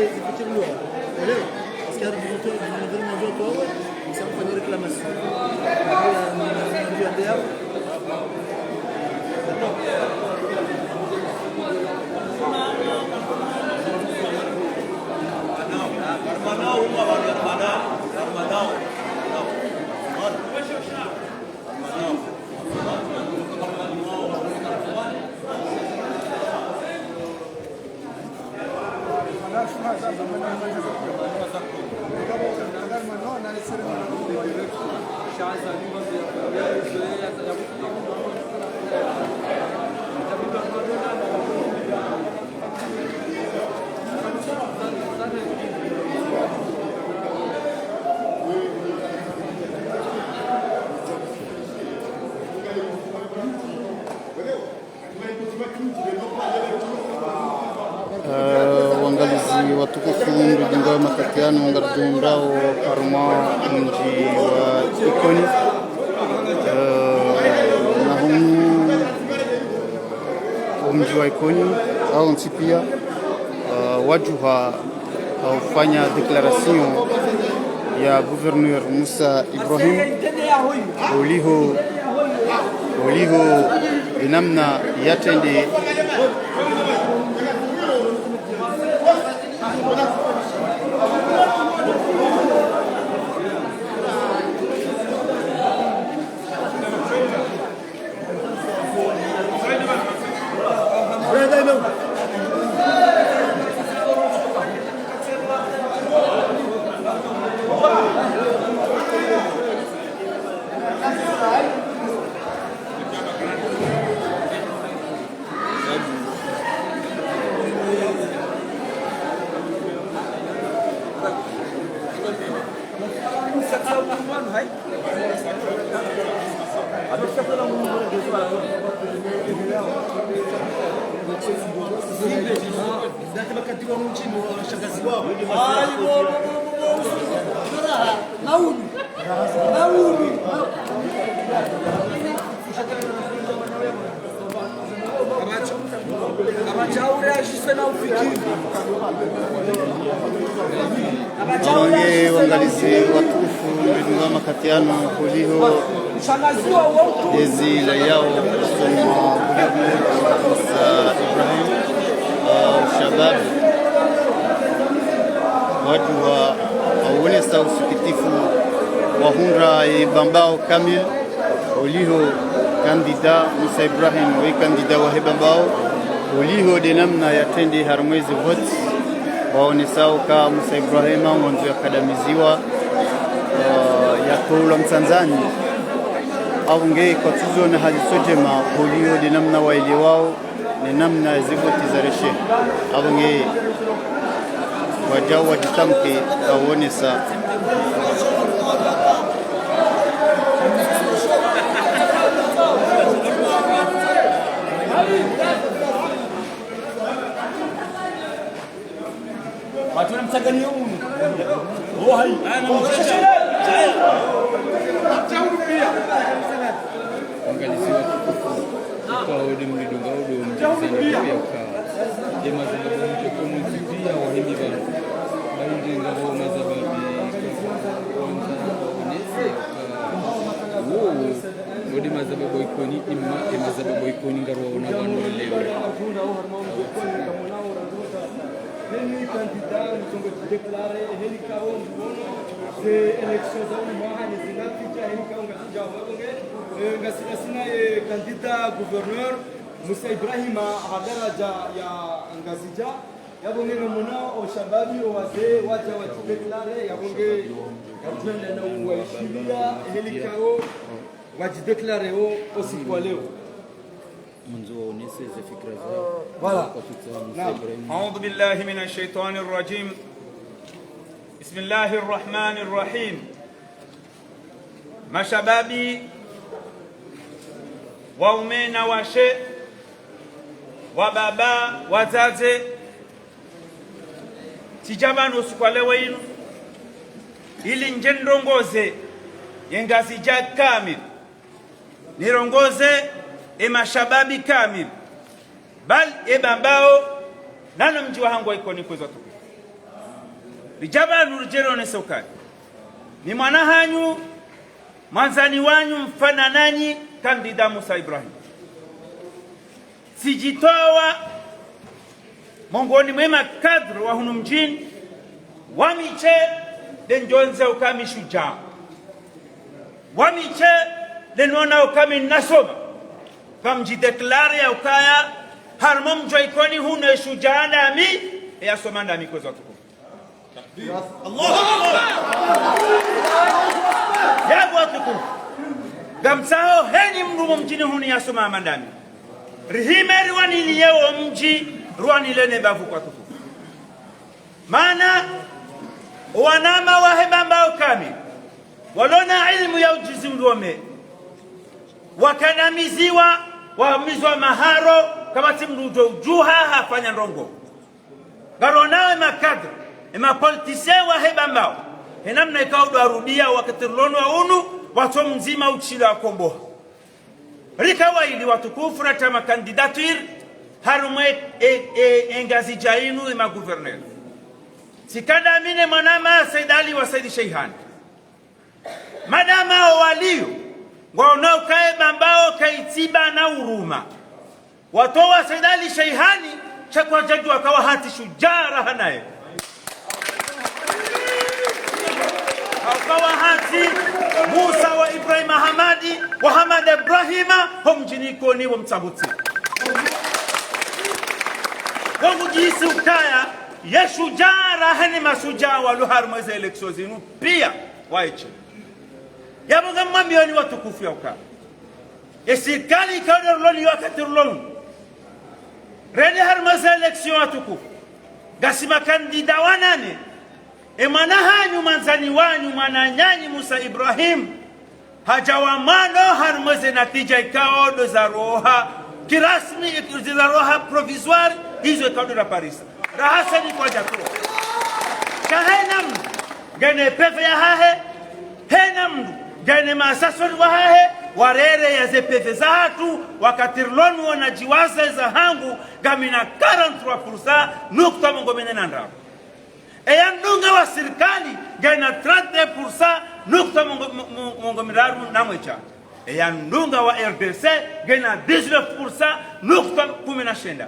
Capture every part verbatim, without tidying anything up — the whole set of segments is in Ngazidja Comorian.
Effectivement, voilà. Parce qu'il y a des auteurs, des événements d'auteurs, ouais. Donc ça, on fait une réclamation. Et puis, euh, on a un lieu à terre. Eh, wangalizi watukufu, mridungao makati yanu, ngaridundrao harumwa mdji wa Ikoni. Eh, na hunu omdji wa Ikoni, hawontsi pia, eh, wadjuha haufanya déclaration ya gouverneur Musa Ibrahim, oliho, oliho enamna yatrende. Wange wangalizi watukufu, mridungao makati yanu, oliho ezi la yao, kusoma gouverneur Musa Ibrahim, eh, shababi wadjuha waonesa usikitifu, wahundra e Bambao kamili, oliho candidat Musa Ibrahim, we candidat wahe Bambao, oliho de namna yatrende harumwa ezi vote, waonesao ka Musa Ibrahim ngwandzo yakadamiziwa, eh, yatolwa mtsandzani. Apvo nge kwatsuzona hali sodjema, oliho de namna waelewao, ne namna ezi vote zareshe. Apvo nge wadjau wadjitamke, waonesa. Wangalizi watukufu, ikao de mridungao, de mdjizana pia uka de mazababu mdjoko mwezi pia wahimi pvanu. Bayi nde ngapvo mazababu kwanza waonese uka wo, wo de mazababu Ikoni, imma e mazababu Ikoni ngarwaona pvanu leo. Heni candidat, nitsongo déclaré, heni kao, mbono, ze élections za unu mwaha, ni zinapvira, heni kao, ngasi djao, apvo nge, eh, ngasi, ngasina, eh, candidat gouverneur, Musa Ibrahima, ha daraja ya Ngazidja, yapvo nge ngamwona, o shababi, o wazee, wadja wadjidéclaré, yapvo nge, ngamdjwenda na uwaishiliya, heni kao, wadjidéclaré o, o siku wa leo. Mwandzo waonese ze fikira zao. Voilà. Kwa tutsa Musa Ibrahim. أعوذ بالله من الشيطان الرجيم. بسم الله الرحمن الرحيم. Mashababi, waume na washe, wababa, wadzadze, tsidja pvanu usiku wa leo inu, ili ndje nirongoze ye Ngazidja kamili. Nirongoze e mashababi kamili, bali e Bambao, nano mdji wahangu wa Ikoni kwezi watukufu. Ridja pvanu ridje rionese ukaya mi mwana hanyu, mwandzani wanyu, mfano nanyi, candidat Musa Ibrahim. Tsidjitowa mongoni mwe ma cadre wa hunu mdjini, wami tse nde ndjonze uka mi shudjaa. Wami tse nde nona uka mi nasoma. Kamdji déclaré ya ukaya, harumwa mdji wa Ikoni hunu ye shudjaa ndami, ye yasoma ndami kwezi watukufu. Allahu Akbar. Yapvo watukufu. Ngamtsaho heni mndru mo mdjini hunu yasoma hama ndami. Rihime riwaniliye wo mdji, riwanile ne bavu kwatukufu. Mana, wanama wahe Bambao kamili, walona ilmu ya ujuzi mdrome, wakadamiziwa, wamizwa maharo, kapvatsi mndru udjo udjuha hafanya ndrongo. Ngarona ye ma cadre, ye ma politicien wahe Bambao, he namna ikao ndo warudia wakati rilono wa unu, watso mdzima utsilo akomboha. Rika wayili watukufu ratsaha ma candidature, harumwa e, e, e Ngazidja inu ye ma gouverneur. Tsikandamine mwanama Said Ali wa Said Sheihani. Madama wo waliyo, ngwaono uka ye Bambao kaitsi ba na uruma. Watowa Said Ali Sheihani, sha kwadjadjuwa uka wahatsi shudjaa raha naye. Uka wahatsi Musa wa Ibrahima Hamadi, wa Hamada Ibrahima, ho mdjini Ikoni wo mtsabutsi. Wo ngudjihisi ukaya, ye shudjaa raha ne mashudjaa walo harumwa ze élection zinu, pia, waitsi. Yapvo ngamwambiyoni watukufu ya uka ye sirikali ikao ndo rilonayo wakati rilono. Rende harumwa ze élection watukufu. Ngasi ma candidat wanane. Ye mwana hanyu, mwandzani wanyu, mwananyanyu Musa Ibrahim, hadja wa mwando harumwa ze natija ikao ndo zaroha kirasmi, zaroha provisoire, izo ikao ndo raparisa. Raha seni kwadjatowa. Sha hena mndru ngena ye peve yahahe, hena mndru ngena ye maasasori wahahe, warere ya ze peve zahatru, wakati rilono wona djiwaza za hangu, ngami na quarante-trois pour cent nukta mengo mine na ndraru. Eya mdunga wa sirikali ngena trente-deux pour cent nukta mengo, mo-, mo-, mengo miraru na mwedja. Eya mdunga wa R D C ngena dix-neuf pour cent nukta kumi na shenda.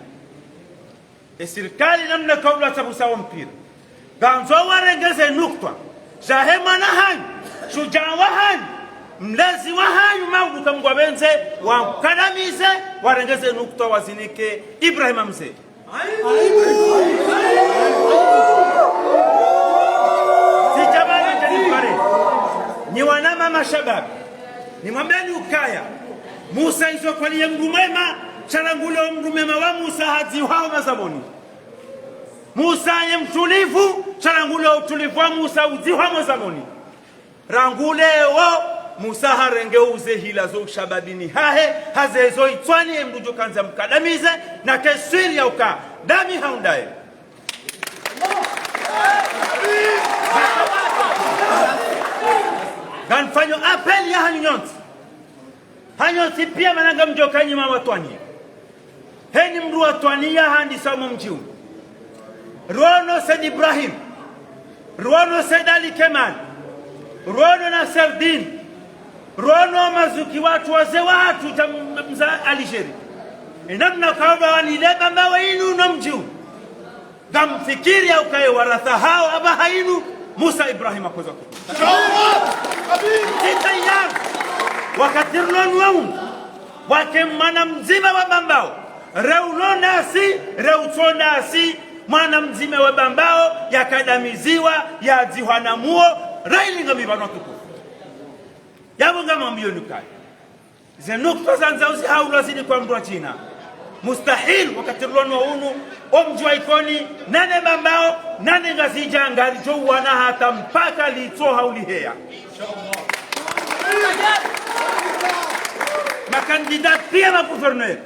Ye sirikali namna ikao ndo watsabusa wo mpira, ngandzo warenge ze nukta zahe mwana hanyu, shudjaa wahanyu, mlezi wahanyu, maudu ka Mngu wapvendze, wakadamize, warenge ze nukta wazinike Ibrahima Mze. Tsidja pvanu ndje nipvare. Nyi wanama mashababi, nimwambeni ukaya, Musa izo kweli ye mndru mwema, sha rangu leo mndru mwema wa Musa hadzihwa ho mazamoni. Musa ye mtulivu, sha rangu leo utulivu wa Musa udzihwa mazamoni. Rangu leo, Musa harenge uze hila zo ushababini hahe, haze zo itswani ye mndru djo kandza mkadamize, na keswiri ya uka, ndami haundaye. Ngamfanyo appel ya hanyu nyontsi. Hanyu nyontsi pia mana ngamdjo ka nyuma watwani. Heni mndru watwaniya handisa mo mdji unu. Riwono Said Ibrahim. Riwono Said Ali Kemal. Riwono Naserdine. Riwono mazuki watru wazee watru dja m-, mza Algérie. Ye namna ikao ndo wanile Bambao inu no mdji unu. Ngamfikiri ya uka ye waratha hawo apvaha inu, Musa Ibrahim akoza kutu. Inshallah. Tsi tayari. Wakati rilono wa unu, wake mwana mdzima wa Bambao, reulo nasi, reutso nasi, mwana mdzima wa Bambao, yakadamiziwa, yadzihwa na muo, railinga mipvano tukufu. Yapvo ngamwambiyoni ukaya ze nukta zandzao zihaulwa zili kwa mndru wa djina. Mustahil, wakati rilono wa unu, o mdji wa Ikoni, nane Bambao, nane Ngazidja, ngaridjo uwana hata mpaka litso hauliheya. Ma candidat pia ma gouverneur,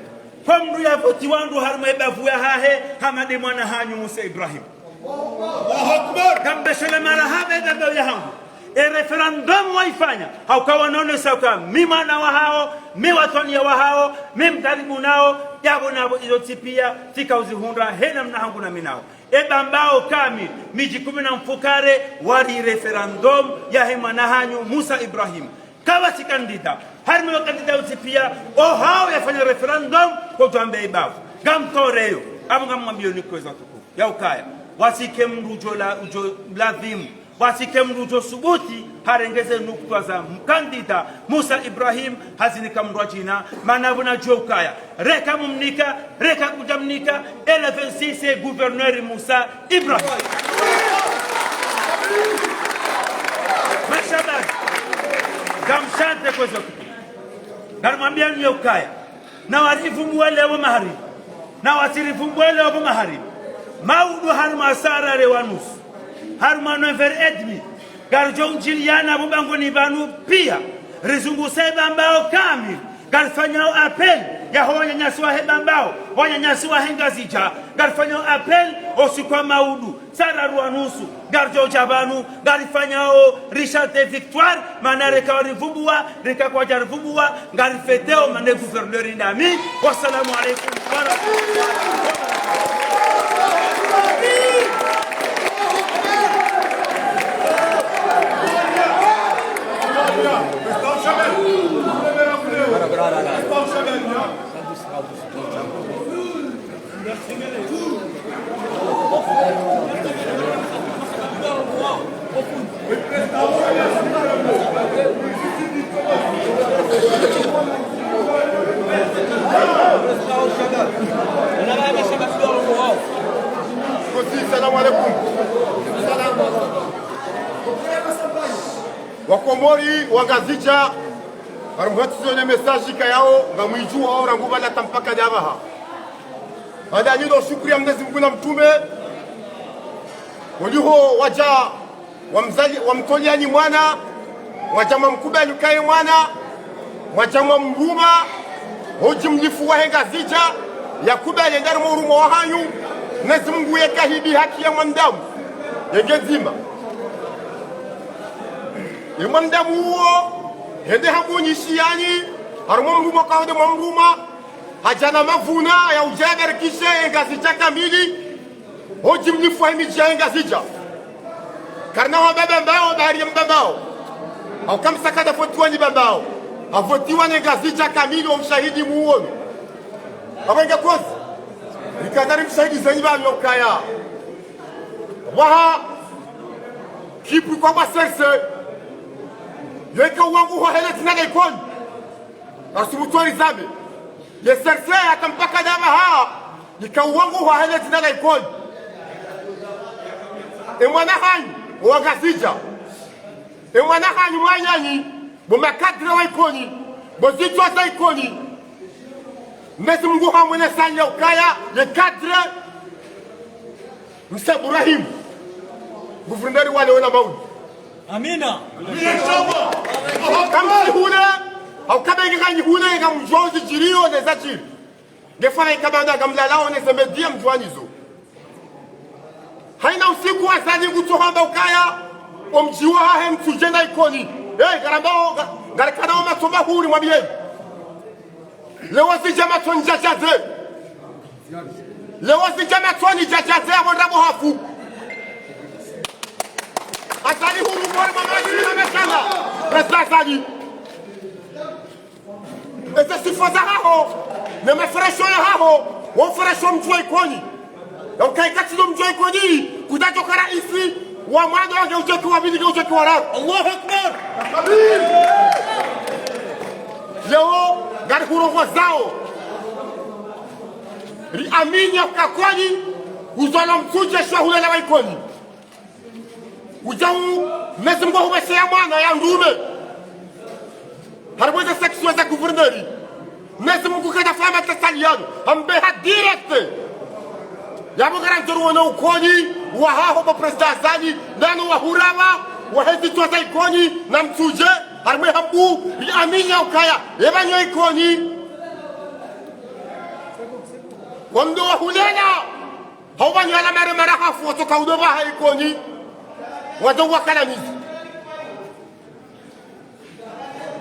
kwa mndru ya voti wandru harumwa ye bavu yahahe, hama nde mwana hanyu Musa Ibrahim. Allahu Akbar. Ngambeshelea marahaba ye Bambao ya hangu. Ye référendum waifanya, hauka wanonesa uka mi mwana wahawo, mi watwaniya wahawo, mi mkaribu nawo, yapvo napvo izo tsi pia, tsika uzihundra, he namna hangu na mi nawo. E Bambao kamili, midji kumi na mfukare, wari référendum yahe mwana hanyu Musa Ibrahim. Kawatsi candidat, harimwa yo candidat wontsi piya, ohao yafanya référendum, kotwambe ibavu. Ngamtoreyo, apvo ngamwambiyo ni kwezi watukufu. Ya ukaya, watsike mdru udjo la, udjo ladhimu, watsike mdru udjo subuti, harenge ze nukutwa za mkandida Musa Ibrahim, hazinika mdru wa djina, mana pvo nadjuwa ukaya. Reka mumnika, reka kudjamnika, e le vingt-six gouverneur Musa Ibrahim. Mashababi, ngamshantsi kwezi watukufu. Ngarimwambiyani ya ukaya. Na warivumbuwe leo magharibi. Na watsirivumbuwe leo magharibi. Maudu harimwa saa raru wa nusu. Harimwa neuf heures et demie. Ngaridjo undjiliyana pvo bangweni pvanu piya. Rizunguse Bambao kamili. Ngarifanyao appel yaho wananyasi wahe Bambao, wananyasi wahe Ngazidja. Ngarifanyao appel o usiku wa maudu. Saa raru wa nusu, ngaridjo udja pvanu, ngarifanyao rishante victoire, mana reka warivumbuwa, reka kwadjarivumbuwa, ngarifeteo, mana gouverneur ndami. Wassalamu alaikum warahmatullahi wabarakatuh. Salamu alaikum. Wakomori, Wangazidja, harimwa tsi zo ne message kayao, ngamwidjuwao, rangu pvala hata mpaka ndapvaha. Baada nyi ndo shukuriya Mwenyezi Mungu na mtrume, oliho wadja wamzali, wamtoliyani mwana, mwadja mwamkubali ukaye mwana, mwadja mwamruma, ho udjimlifu wahe Ngazidja, yakubali yende harimwa urumwa wahanyu, Mwenyezi Mungu yeka hipvi haki ya mwanadamu, yenge ndzima. Ye mwanadamu uwo, hende hamunyishiyani, harimwa mruma kahonde mwamruma, hadja na mavuna ya udja yabarikishe e Ngazidja kamili, ho udjimlifu wahe midji yahe Ngazidja. Karina wamba Bambao, bahari ya Mbambao. Hauka Msaka kavotiwa ni Bambao. Havotiwa ne Ngazidja kamili, wo mshahidi muwono. Apvo nge kwezi. Rikadari mshahidi zenyi pvanu ya ukaya. Waha, kipwi kwa bwa serse. Yeka wangu ho hele dzina la Ikoni. Asubutwari zambe. Ye serse hata mpaka ndapvaha, yika wangu ho hele dzina la Ikoni. E mwana hanyu, Wangazidja. E mwana hanyu mwananyanyi, bo makadre wa Ikoni, bo zitswa za Ikoni. Mwenyezi Mungu hamwonesani ya ukaya, ye kadre, Msa Ibrahim, gouverneur wa leo na maudu. Amina. Kamtsi hule, hauka be nge kanyi hule, ngamdjuwao zidjiriyo ne zadjiri. Nge fana ikabanda ngamlalao ne ze média mdjuwani zo. Haina usiku Azali ngutso hamba ukaya, o mdji wahahe Mtsudje na Ikoni. Eh, ngarambao, nga-, ngarikanao matso mahuri mwambiyeni. Leo zidja matsoni djadjadze. Leo zidja matsoni djadjadze, apvo ndrabo hafu. Azali huru mori mwa maji na mashana. Président Azali. Eze sifa zahaho, ne maferesho yahaho, wo mferesho mdji wa Ikoni. Na ukayi kati ndo mdji wa Ikoni, kudjadjoka raisi wa mwando, nge udjoki wa pvili, nge udjoki wa raru. Allahu Akbar! Leo, ngarihurongozao. Riamini ya uka Ikoni, uzalwa Mtsudje shwa hulela wa Ikoni. Udjau, Mwenyezi Mungu hupvesheya mwana ya ndume. Harimwa ze section za gouverneur. Mwenyezi Mungu kadja fanya matasaliyano. Hambeha direct. Yapvo ngarandzo riwone Ikoni, wahaho bo président Azali, nano wahurawa, wahe zitswa za Ikoni, na Mtsudje, harimwa hambu, riamini ya ukaya, ye pvanu Ikoni. Wandru wahulela. Hau pvanu yala mare mara hafu, watsoka udo pvaha Ikoni, wadjo wakalamizi.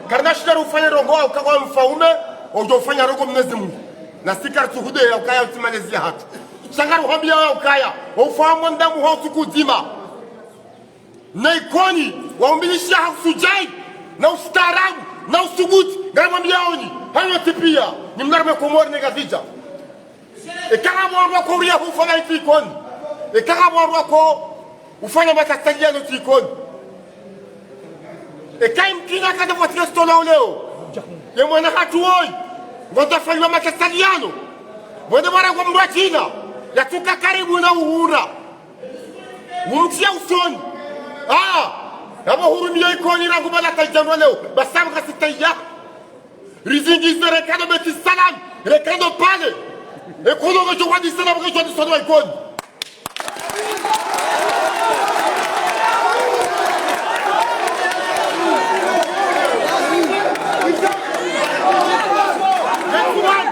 Karina shida rufanye ndrongoo, hauka kwa mfaume, udjo ufanya ndrongoo Mwenyezi Mungu. Na si karitsuhude, hauka ya utsi malezi yahatru. Sha ngaruhwambiao ukaya, ufahamu mwanadamu ha usiku mdzima. Na Ikoni, waumilisha ha ushujai, na ustaarabu, na usubuti, ngarimwambiaoni, hanyu tsi pia, nyi mnarume Komori ne Ngazidja. Eka ngapvo wandru wako uria hufa na itsi Ikoni. Eka ngapvo wandru wako ufanya makasaliano tsi Ikoni. Eka imkina kade vwa tiyo sitola uleo. Ye mwana hatru woyi, ngudjo fanywa makasaliano. Mwende mwana kwa mdru wa China, yatsuka karibu na uhura. Umtria usoni. Ah, yapvo hurumia Ikoni rangu bala taidjandwa leo. Basi apvo kasitaiya. Rizingize rekado Beit-Salam, rekado pale. Ekono ngejo wadi Salam, ngejo wadi Salam Ikoni. Let's one.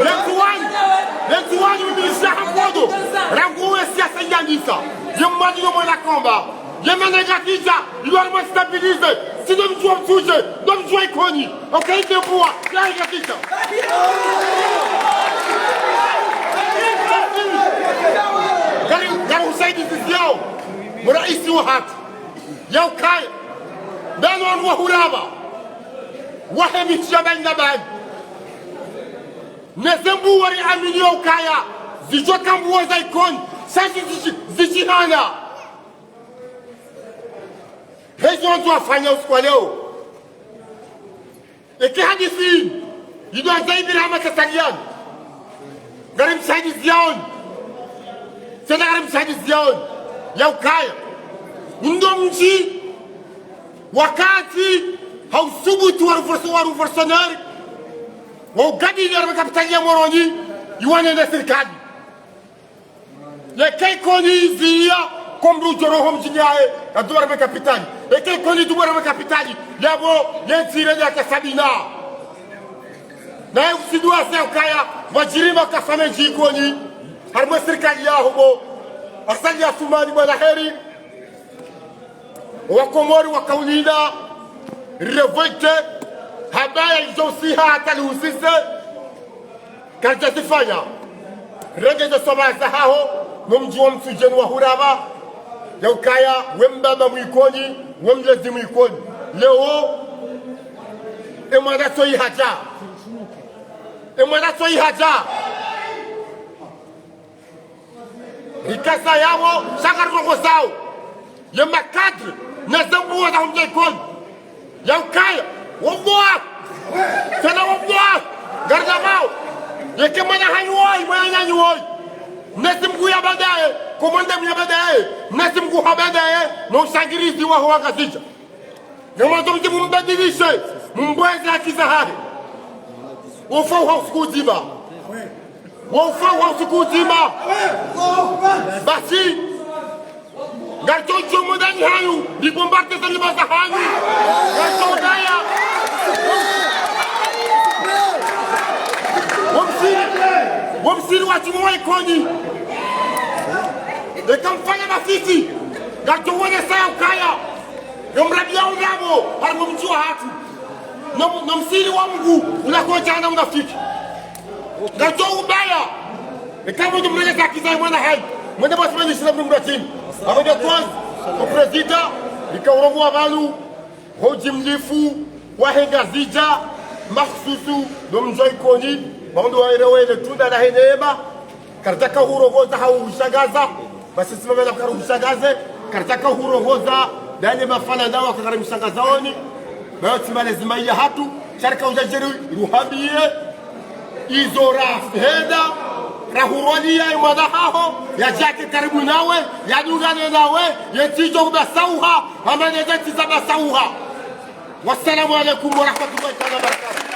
Let's one. Let's one, umilisha hakodo. Rangu we siasa yandisa. Ye mwadi yo mwana komba. Ye mana Ngazidja, ilo alimo stabilisé. Si ndo mdji wa Mitsudje, ndo mdji wa Ikoni. Okay, ite mbuwa, ya Ngazidja. Ngari, ngari usaidizi ziao. Mraisi wahatru. Ya ukaya. Beno wandru wa huraba. Wahe mitsi ya bani na bani. Neze mbuwa riaminio ukaya. Zidjo ka mbuwa za Ikoni. Sha zi, zi, zidjihana. Hezo ndzo afanya usiku wa leo. Eke hadisi, yido azaibira hama sasaliani. Ngarimsaidiziaoni. Tsena ngarimsaidiziaoni. Ya ukaya. Undo mdji, wakati, ha usubuti wa révolution, wa révolutionnaire, wa ugabili ya kapitali ya Moroni, yiwane na sirikali. Yeka Ikoni iziya, ko mdru udjo roho mdjini yahe, yadubara me kapitali. Yeka Ikoni idubara me kapitali, yapvo, yentsire ya kasabina. Na ye usidu wase ukaya, wadjirima kafame ndji Ikoni, harimwa sirikali ya hubo, Azali Assoumani mwana heri, Wakomori wakaulila, révolté, habaya idjo usiha hata lihusise, karidja zifanya. Renge ze swaba zahaho, no mdji wa Mitsudje ni wa huraba, ya ukaya, we mbaba mwikoni, we mlezi mwikoni. Leo, e mwana tsoyi hadja. E mwana tsoyi hadja. Rikasa yapvo, sha ngarirongozao. Ye makadre, neze mbuwa za humdja Ikoni. Ya ukaya, wo mbuwa. Tsena wo mbuwa. Ngaridja pvao. Yeke mwana hanyu woyi, mwananyanyu woyi. Mnyezi Mngu ya baadaye, komanda ya baadaye. Mnyezi Mngu ha baadaye, no ushangirizi waho wa Ngazidja. Ngamwandzo mdje mumbadilishe, mumbweze haki zahahe. Wo ufa uha usiku mdzima. Wo ufa uha usiku mdzima. Basi, ngaridjo djo mwendani hanyu, ribombarde ze nyumba zahanyu. Ngaridjo daya. Wo msiri, wo msiri wa timu wa Ikoni. Eka mfanya mafiti, ngaridjo wonesa ya ukaya. Yo mrabi ya undrabo, harimwa mdji wahatru. No, no msiri wa Mngu, unakodjana unafiki. Ngaridjo ubaya. Eka mdru mnene za kiza mwana hayi. Mwende basi mwenye shila mngu mratini. Amende kozi, o prezida, ika urongoa pvanu, ho udjimlifu, wahe Ngazidja, mahususu, no mdji wa Ikoni, pvahundru wa ere wele tunda lahe neema, karidjaka hurongoza ha uhushangaza, basi sima pvala karuhushangaze, karidjaka hurongoza, dani mafala ndawa kakarimshangazaoni, bayo tsi malezi mayi yahatru, sha rika udja djeri ruhambiye, izo rahenda, rahurwaliya ye mwana haho, yadjake karibu nawe, yadungane nawe, yetsidjo kubasauha, hama neze tsi za basauha. Wassalamu alaikum warahmatullahi taala wabarakatuh.